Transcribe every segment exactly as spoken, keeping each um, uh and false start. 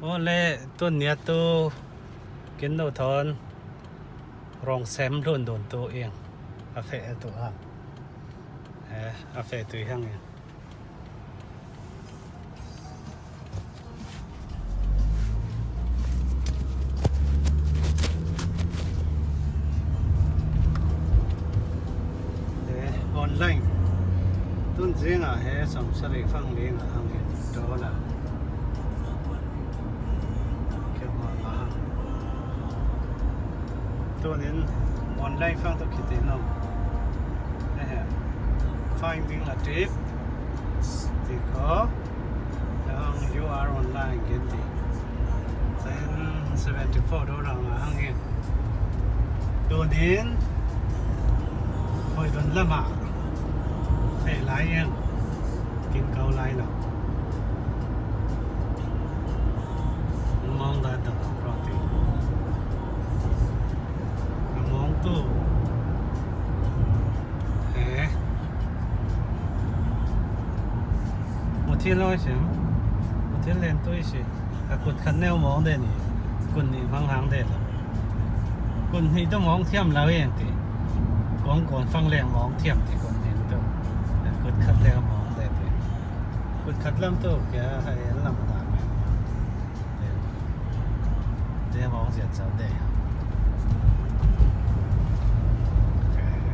Ole, tun nia tu kin no thon rong sem lun dun tu ing. A fe tu ha. Eh, a fe tu hang ing. Eh, online. Tun zinga he som sari fang linga hang in dola. Tunin online fang tu kiti no. Eh, finding a trip. Ti ko. Ang you are online kiti. Then seventy four dollar nga hang in. Tunin Khuaidon lama fe lai ing. Kin kau lai lo. Mong da da roti. Mong tu. Eh. Mo thil lo sim. Mo thil len tu sim. A kut khat neu mong de ni. Kun ni mang hang de lo. Kun ni tu mong thiam lo ing ti. Kong kon fang leng mong thiam ti kun ni tu. A kut khat neu mong de ti. Kut khat lam tu kia hai lam ta. Te mong ziat zau de.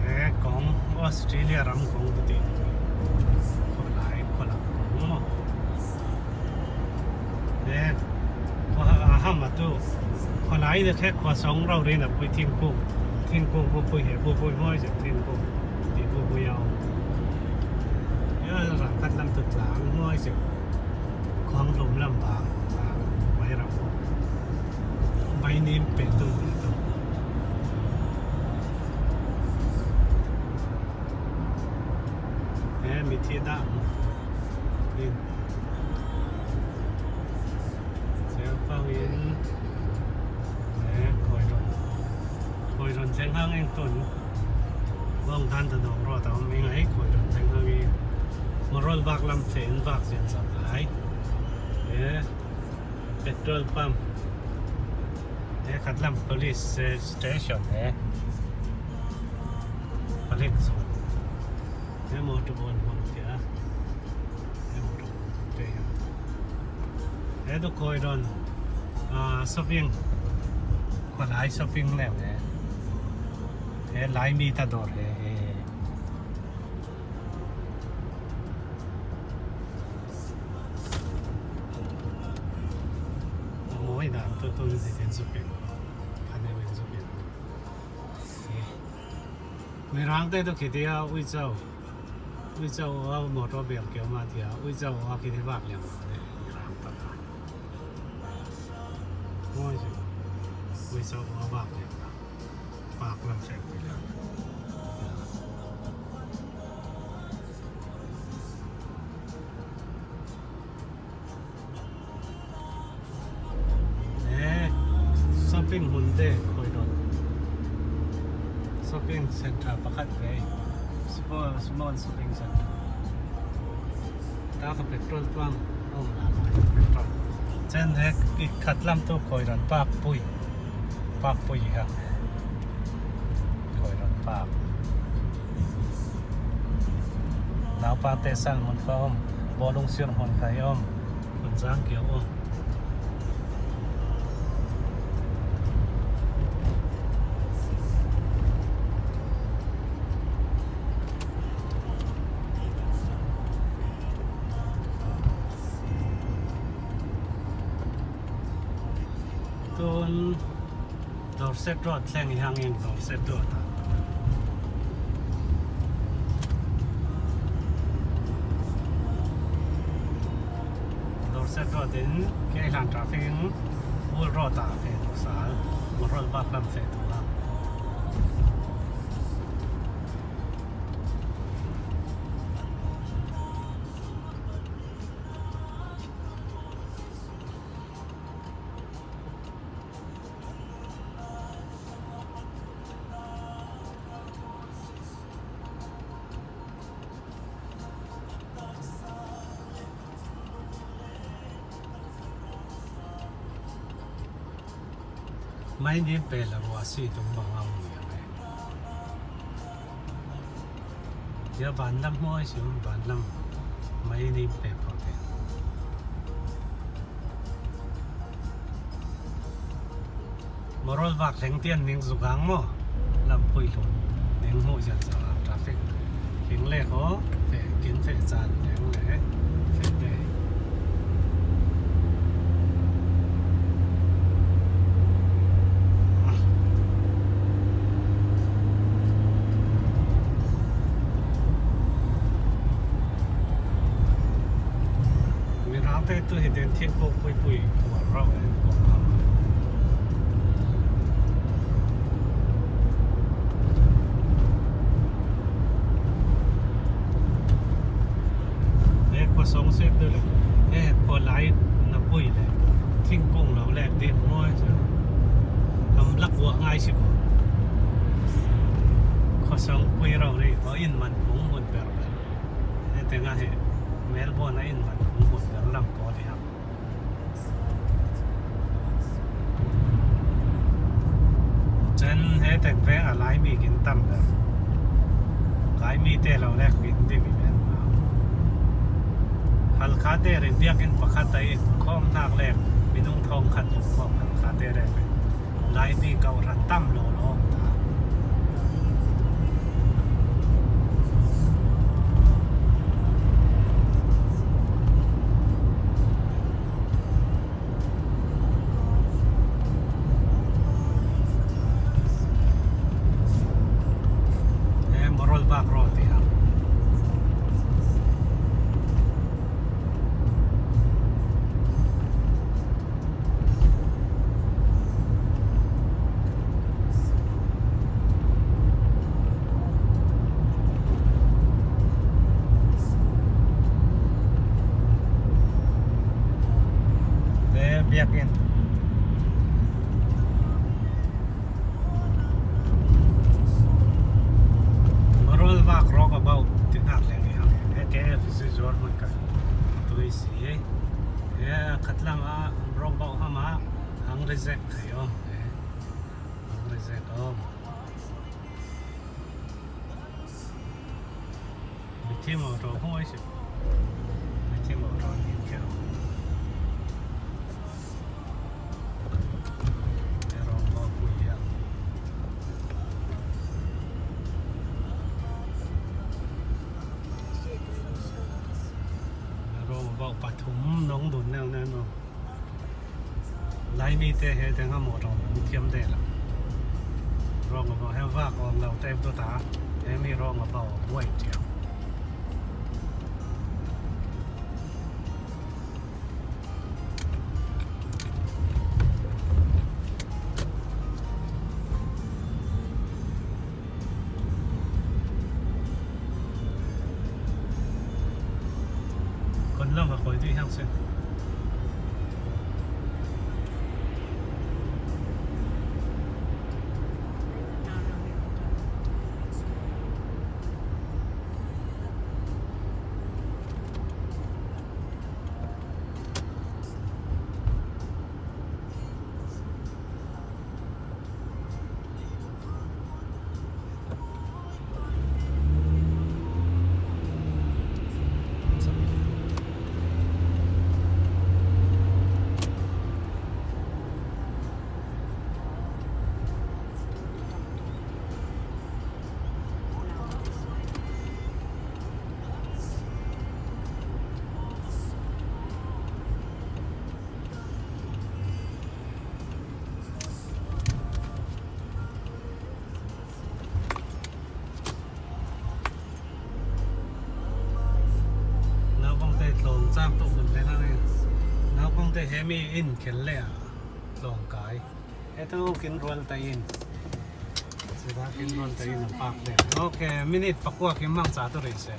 Eh, kong Australia ram kong tu ti. Khualai, khualam kong mo. Eh, khua a ham a tu. Khualai ne khe khua song rau rin a pui thingkung. Thingkung pu pui he pu pui moi se thingkung. Ti pu pui au. Ya, ra kat lam tu tlang moi se. Khuang lum lam ba. Bai rau. Bai nim pe tu tu. Eh, mi thi da. Nin. Siapa win? Eh, Khuaidon. Khuaidon seng hang eng tun. Wang dan ta dong ro ta om eng ai Khuaidon seng hang i. Marol bak lam fen bak sian sa ai. Eh, petrol pump. Eh, khat lam police, eh, station, eh. Palik su. Eh, motor bon bon tia. Eh, motor bon tia. Eh, tu Khuaidon. Ah, shopping. Khualai shopping lem, eh. Eh, lai mi ta dor, eh, eh. Moi dan tu tu ni ten shopping. Kane wen shopping. Mirang te tu kiti a Uico. Uico a motor bel keu ma tia. Uico a kiti bak liang. Mirang ta ta. Moi si. Uico a bak liang. Bak lam sek liang. Eh, shopping hun te Khuaidon. Shopping center pakhat ve. Small, small shopping center. Ta ka petrol pump. Oh, petrol. Chen he ki khat lam tu Khuaidon Park pui. Park pui ha. Khuaidon Park. Naupa te sang mun kha om. Bawlung sir mun kha om. Kun zang kiau om. Tun Dorset Road thleng i hang in Dorset Road a. Dorset Road in kei hlan traffic in Wool Road a fe tu sal, Wool Road bak lam fe tu a. Mai nim pe la rua si tung bang au ni a. Ya van lam hoi si um van lam mai nim pe pau te. Morol vak leng tian ning zugang mo. Lam pui lo. Ning mu jan sa traffic. King le ko, fe, kin fe chan, leng le, fe te. Mirang te tu hi den thingkung pui pui kual rau le kual rau. E kua song sep tu le. E kua lai na pui le. Thingkung lo le dim moi sa. Am lak ua ngai si ko. Kua song pui rau le. Ko in man kung mun ber ber. E te nga he. Melbourne a in man kung mun ber lam ko le hak. Chan he tek veng a lai mi kin tam da. Lai mi te lo lek kin ti mi ven. Halkha te rin diak in pakhat a in khom nak lek minung thong khat tuk khom halkha te lek. Lai mi kau ran tam lo lo. Em, Morol Park Road, ya. Te biakinn. Morol Park roundabout ti nak leng i hang. He K F C zuar mun ka. Tui si. He khat lang a roundabout hama hang reject thei om. He. Hang reject om. Mithi motor hoi si. Mithi motor ni kya. Erong ba kuya. Erong ba pathum nong dun neu neu no. Lai mi te he teng a motor thiam te la. Roundabout he vak om lo te tu ta. He mi roundabout buai thiam. Kon lam a koi dui hang se. Naupangte tlawm chang tawh hun le nang e. Naupangte he mi in khel le a tlawm kai. He tu kin rual ta in. Sida kin rual ta in a pak le. Ok, minute pakua kin mang cha tu rei se.